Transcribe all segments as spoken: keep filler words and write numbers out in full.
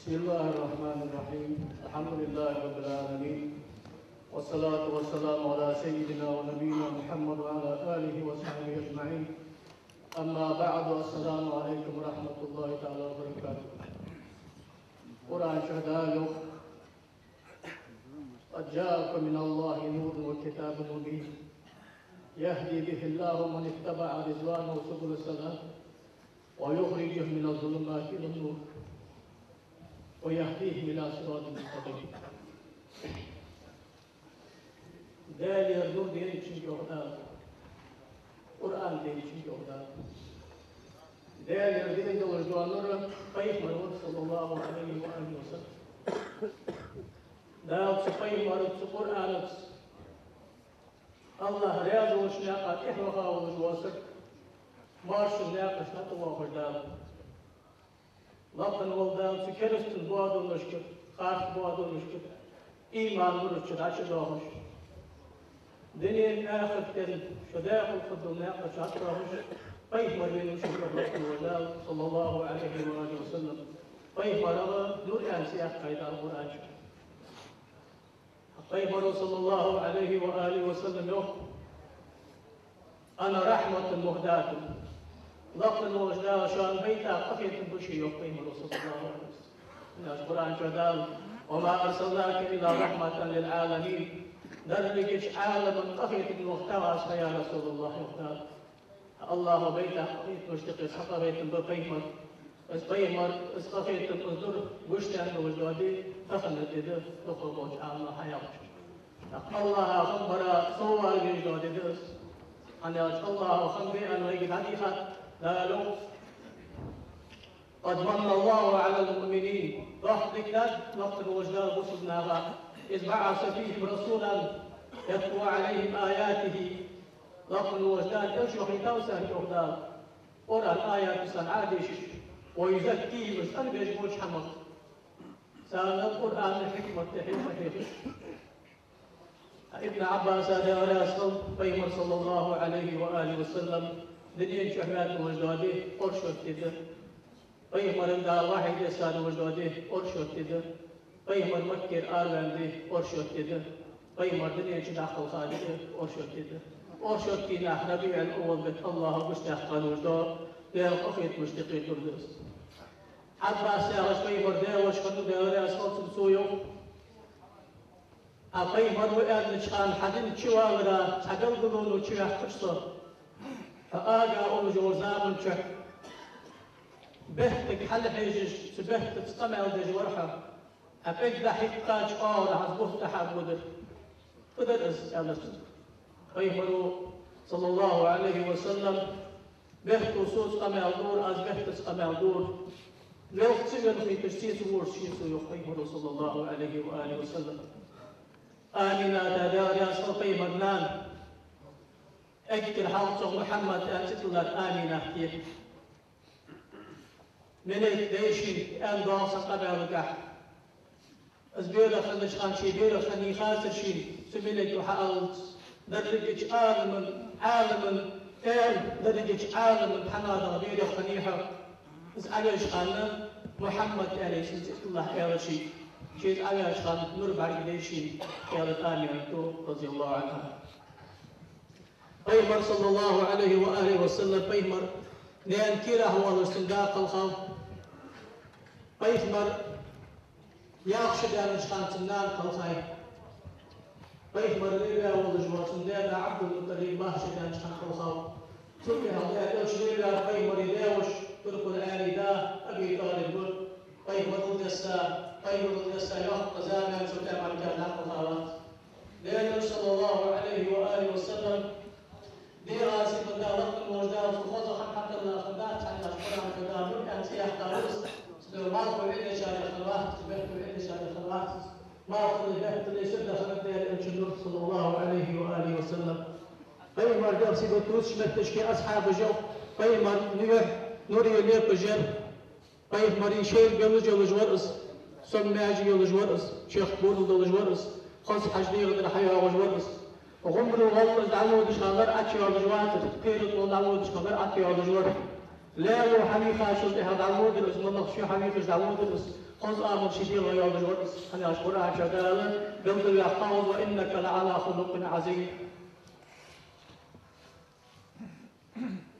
بسم الله الرحمن الرحيم. الحمد لله رب العالمين. والصلاة والسلام على سيدنا ونبينا محمد وعلى آله وصحبه أجمعين. أما بعد، السلام عليكم ورحمة الله تعالى وبركاته. Къуръан чу Дала йоах: قد جاءكم من الله نور وكتاب مبين يهدي به الله من اتبع رضوانه سبل السلام ويخرجهم من الظلمات إلى النور ويهديهم إلى صراط مستقيم. Даьлера нур денначунга йоах Дала. Къуръан денначунга йоах Дала. Даьлера денна долаш дола нур пайхамар ва, саллаллахӀу Ӏалайхи ва алихи ва саллам. Дала цу пайхамарца, цу Къуръанаца АллахӀ раьза волча наькъа тӀехьа ваха волаш вола саг, маьрша наькъаш тӀа тӀавоагӀаш Дала. Лакха вола Дала цу керастан боадонашка, харц боадонашка иман нур чу дӀачудоахаш, дунен, ахартен шо декъала хургдола наькъа чу тӀатоахаш, пайхамар венна вуш ва Дала, саллаллахӀу Ӏалайхи ва алихи ва саллам. Пайхамарах нур аьнна цӀи яьккхай Дала Къуръан чу. Пайхамара, саллаллахӀу Ӏалайхи ва алихи ва саллам, йоах: أنا رحمة مهداة. Лакха волча Дала шоана байтӀа къахетам ба ше, йоах пайхамара, саллаллахӀу Ӏалайхи ва саллам. Къуръан чу Дала: وما أرسلناك إلا رحمة للعالمين. Дерригача Ӏаламан къахетам вахийтар аз хьо, я РасулаллахӀ, йоах Дала. АллахӀа байтӀа къахетамашта юкъе цхьа къахетам ба пайхамар. Из пайхамар, из къахетам, из нур гучадаьнна долаш дола ди тахан ди да, дукхагӀболча Ӏаламнаха хьаяхача. ТӀаккха АллахӀа хам бара совгӀа везаш дола ди да из. ХӀана аьлча АллахӀа хам бе аьнна вайга дӀадийхад Дала: قد من الله على المؤمنين. Доккха дика даьд лакха волча Дала бусалба наха: إذ بعث فيهم رسولا يتلو عليهم آياته. Лакха волча Дала элча вахийтав царна, йоах Дала, Къуръан аяташ царна Ӏодешаш, ويزكيهم, уж цӀенбеш болча хӀамах, царна Къуръана хьикмат тӀехьа хьехаш. Ибн Ӏаббаса, Даьла раьза хилва, пайхамар, саллаллахӀу Ӏалайхи ва алихи ва саллам, дунен чу ваьнна волаш дола ди оршот ди да. Пайхамарга Дала вахьи десса долаш дола ди оршот ди да. Пайхамар Маккера араваьнна ди оршот ди да. Пайхамар дунен чу дӀакхалха ди оршот ди да. Оршот дийнахьа, РабиӀул-Аввал бетта, АллахӀа гучадаьккха долаш дола Даьла къахетамашта юкъера нур да из. Ӏаббаса яхача пайхамара даь-воша хиннав, Даьла раьза хилва цунна, цо йоах: Ӏа пайхамар ва аьннача хана хьа дина чувалара цхьа белгало чувоаккхаш со. Хьо ага волаш йолча заман чухь беттага хьалхьежаш, цу беттаца къамаьл деш вар хьо. Хьа пӀелг дӀахьекхача оагӀорахьа из бутт дӀахьаргводар. Фу дар из, аьлар цо. Пайхамара, саллаллахӀу Ӏалайхи ва саллам, бетто соца къамаьл дора, аз беттаца къамаьл дора. Велха ца велхийташ, сеца воша ше со, йоах пайхамара, саллаллахӀу Ӏалайхи ва алихи ва саллам. Амината, Даьла раьза хилва, пайхамара нана, эггара хьалха цох Мухьаммад аьнна цӀи тиллар Аминат я. Малейк дайшийна аьнна доагӀа са къамаьлагахьа. Из берах хиннача хана ший берах хиннай хацар шийна, цу малейко хьааллалца: дерригача Ӏаламан, Ӏаламан, эр, дерригача Ӏаламан хьанадагӀа берах хиннай хьо. Из Ӏоваьча хана Мухьаммад аьнна шийна цӀи тиллалахь, аьлар шийга. Ше из Ӏоваьча хана нур бӀаргадайра шийна, аьлар Амината, разияллахӀу Ӏанха. Пайхамар, саллаллахӀу Ӏалайхи ва алихи ва саллам, пайхамар наьна кийрахь воаллаш цун да кхелхав. Пайхамар ялх шу даьннача хана цун нана кхелхай. Пайхамар лелаваь волаш вола цун даь-да Ӏабдул-МутӀалиб бархӀ шу даьннача хана кхелхав. Цул тӀехьагӀа Даьла элча лелаваьр пайхамара даь-воша, Туркхул Ӏаьлий да Аби ТӀалиб ва. Пайхамарал десса, пайхамарал десса йоккха зама яьннача тӀа Макка тӀа кхелхавац. Даьла элча, саллаллахӀу Ӏалайхи ва алихи ва саллам, дегӀа сибат да, лакха волча Дала цунна хоза хӀама хьатӀадилла хиннадац, цхьаннахьа Къуръан чу Дала нур аьнна цӀи яьккхар из. Цудухьа малхбув Ӏинначарех хиннавац из, бехктув Ӏинначарех хиннавац из. Малхбув бехктулле сиха хиннад Даьла элчан нур, саллаллахӀу Ӏалайхи ва алихи ва саллам. Пайхамара дегӀа сибат дувцача метташка асхьабаша йоах: пайхамара юхь нуре лепаш яр. Пайхамара шоайла белаж йолаш вар из, сом маьже йолаш вар из, чехка бурал долаш вар из, хоза хьажа дегӀа тӀара хьайоагӀаш вар из. ГӀумара гӀолла из дӀаводаш хана лар Ӏочуйоалаш вацар, кхерата гӀолла дӀаводаш хана лар Ӏочуйоалаш вар. Лаьво хьавийхачул тӀехьагӀа дӀаводар из, малагӀа ши хьавийхача дӀаводар из, хоза Ӏамал ший дегӀа йоаллаш вар из, хӀана аьлча Къуръан чу Дала белгалваьккхад: «وإنك لعلى خلق عظيم».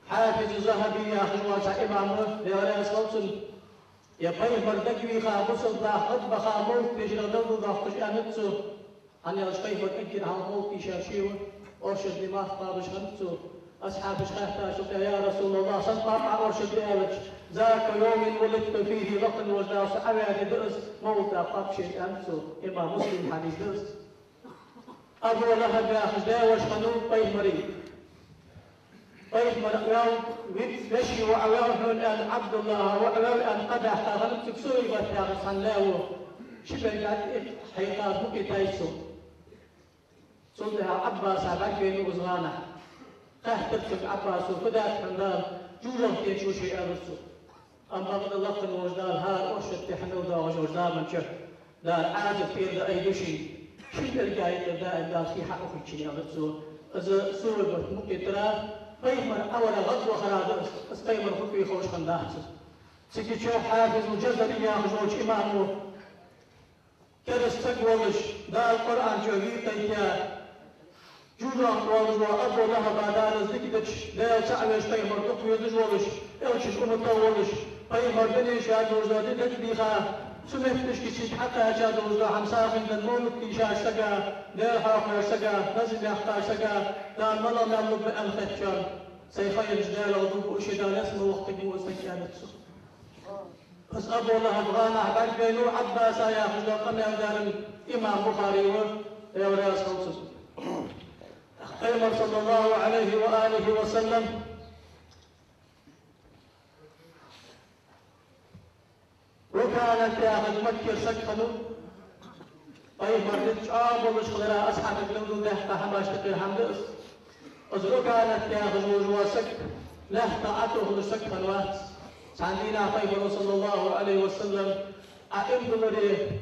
Хьафиз Захаби яхаш вола цхьа имам ва, Даьла раьза хилва цунна, ер пайхамар дагавийха, бусалба нах гӀадбаха, мовлат дешарах белгалдоаккхаш аьннад цо. ХӀана аьлча пайхамар эггара хьалха мовлат дийшар ше ва, оршот де марха кхабаш хиннад цо. Асхьабаша хаьттачул тӀехьагӀа: «Я РасулаллахӀ, сенна кхаба Ӏа оршот де?» аьлча: «ذاك يوم ولدت فيه», лакха волча Дала со Ӏоваьнна ди да из, мовлат кхаба ше, аьннад цо. Имам Муслима хьадис да из. Абу ЛахӀаб яхаш даь-воша хиннав пайхамара. Пайхамар ваьв, веший воӀ ваьв хьона аьнна, ӀабдуллахӀа воӀ ваьв аьнна, кхаъ баьккха хиннаб цига Сувайбат яхаш цхьан лаьво. Ши пӀелг тӀа хьекха мукъа йитай цо. Цул тӀехьагӀа Ӏаббаса бӀаргавайнав из гӀанахьа. Хаьттар цунга Ӏаббаса: «Фу даьд хьона, Дала жожагӀате чу ший?» аьлар цо. Амма бакъда лакха волча Дала хӀара оршот де хьа мел доагӀаш йолча заман чу Дала Ӏазап тӀера да айду ший, шин пӀелга юкъера даим Дала хий хьаухийча аьлар цо. Из Сувайбат мукъа йитар пайхамар Ӏовара гӀадвахара да из, из пайхамар хургвий ховш хиннадац из. Цига чу Хьафизул Джазари яхаш волча имамо кераста саг волаш, Дала Къуръан чу вий кхайкаяь, жожагӀате волаш вола Абу ЛахӀаба Дала из дика дича, Даьла цаӀ веш пайхамар дукха везаш волаш, элчан умматах волаш, пайхамара дина ше долаш дола ди дагадийха, цу метташка цига хьакхаьча долаш дола хӀама сагӀийна мовлат дийшача сага, Даьла хьоахаваьча сага, назам яьккхача сага, Дала малагӀа маьл лургба аьнна хетачоа, сай хайраш Даьлах дув буъ, ше Дала ялсмала ваккхаргва из саг, аьннад цо. Из Абу ЛахӀаб гӀанахьа бӀаргавайнав Ӏаббаса яхаш дола къамаьл даьр имам Бухари ва, Даьла раьза хилва цунна. Пайхамар, صلى الله عليه وآله وسلم, Ӏуканат яхаш Маккера саг хиннав. Пайхамар дика чӀоагӀа болаш хиларах асхьабаша белгалдаьккха хӀамаш тӀа кхы хӀама да из. Из Ӏуканат яхаш волаш вола саг лаьтта Ӏотохаш саг хиннавац. Цхьан дийнахьа пайхамаро, صلى الله عليه وسلم, Ӏа иман дилларе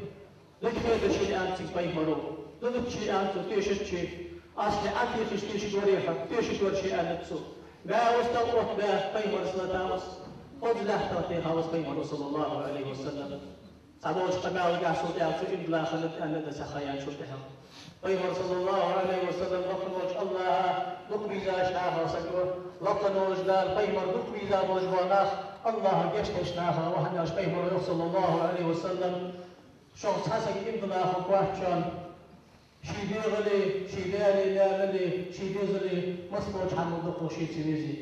дика хетар шийна, аьннад цига пайхамаро. Диллад ше, аьннад цо, тешад ше. Аз хьо Ӏотехаш тешаргварий хьо, тешаргвар ше, аьннад цо. БӀаь вастагӀа оттабаь пайхамара салаташ. Хоза лаьттах техав из пайхамаро, صلى الله عليه وسلم. Цхьаболча къамаьлагахь цул тӀехьагӀа цо иман дилла хиннад аьннад, цхьа ха яьнначул тӀехьагӀа. Пайхамар, صلى الله عليه وسلم, лакха волча АллахӀа дукха везаш нахах саг ва. Лакха волча Дала пайхамар дукха везаш болаш бола нах АллахӀа гешт деш нахах ва, хӀана аьлча пайхамаро йоах, صلى الله عليه وسلم: «Шух цхьа саг иман дилла хургвац шоана, ший дегӀали, ший даьли, наьнали, ший дезали, массаболча хӀамал дукхагӀа ше ца везе».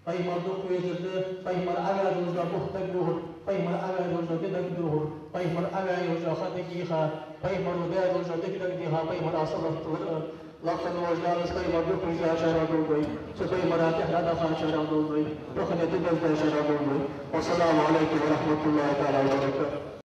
Пайхамар дукха везар да, пайхамар Ӏоваь долаш дола бутт дагадохар, пайхамар Ӏоваь долаш дола ди дагадохар, пайхамар Ӏоваь йолаш йола ха дагайийха, пайхамаро даь долаш дола дика дагадийха, пайхамара салот дилар. Лакха волча Дала пайхамар дукха везачарех долда вай, цу пайхамара тӀехьа дӀадахачарех долда вай, дукха ди дезачарех долда вай. والسلام عليكم ورحمة الله تعالى وبركاته.